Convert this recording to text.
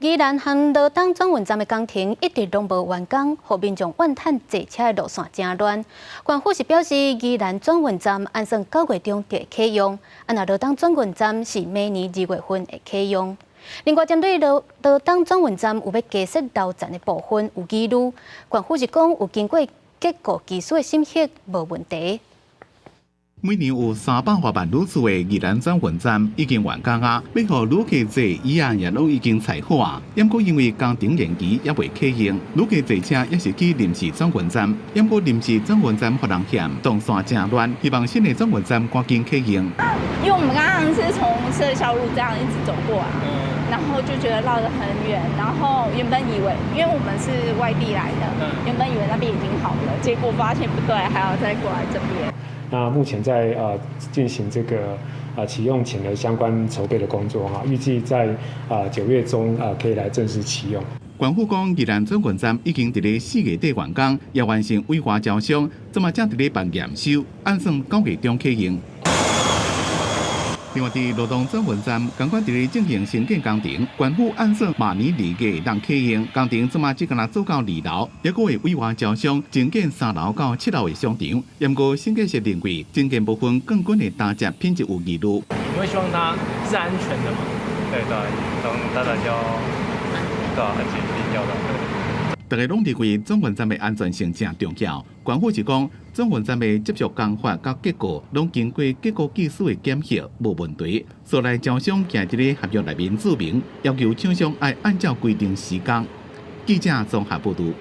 宜蘭和羅東轉運站的工程一直攏無完工，予民眾怨嘆坐車的路線誠亂。縣府是表示，宜蘭轉運站按算9月中就會啟用，啊若羅東轉運站是明年2月份會啟用。另外，針對羅羅東轉運站有欲加設樓層的部分有疑慮，縣府是講有經過結構技師的審核，無問題。每年有300外萬旅次的宜蘭轉運站已經完工啊，欲予旅客坐椅仔也攏已經裁好啊。毋過因為工程延期，猶未啟用，旅客坐車猶是去臨時轉運站。毋過臨時轉運站予人嫌動線誠亂，希望新的轉運站趕緊啟用。因為我們剛剛是從社孝路這樣一直走過來，然後就覺得繞得很遠，然後原本以為，因為我們是外地來的，原本以為那邊已經好了，結果發現不對，還要再過來這邊。那目前在進行這個啟用前的相關籌備的工作哈，預計在9月中可以來正式啟用。縣府講，宜蘭轉運站已經佇咧4月底完工，也完成委外招商，這馬正佇咧辦驗收，按算9月中啟用。另外，佇羅東轉運站，仝款佇咧進行興建工程，縣府按算明年2月通啟用。工程這馬只干焦做到二樓，猶閣會委外招商，增建3樓到7樓的商場。毋過審計師認為，增建部分鋼筋的搭接品質有疑慮。你會希望它是安全的嘛？對對，當大家要對啊，很緊要的。大家攏認為轉運站的安全性誠重要。縣府是講，轉運站的接觸工法佮結構，攏經過結構技師的檢核，無問題。所來招商行佇咧合約內面註明，要求廠商愛按照規定施工。記者綜合報導。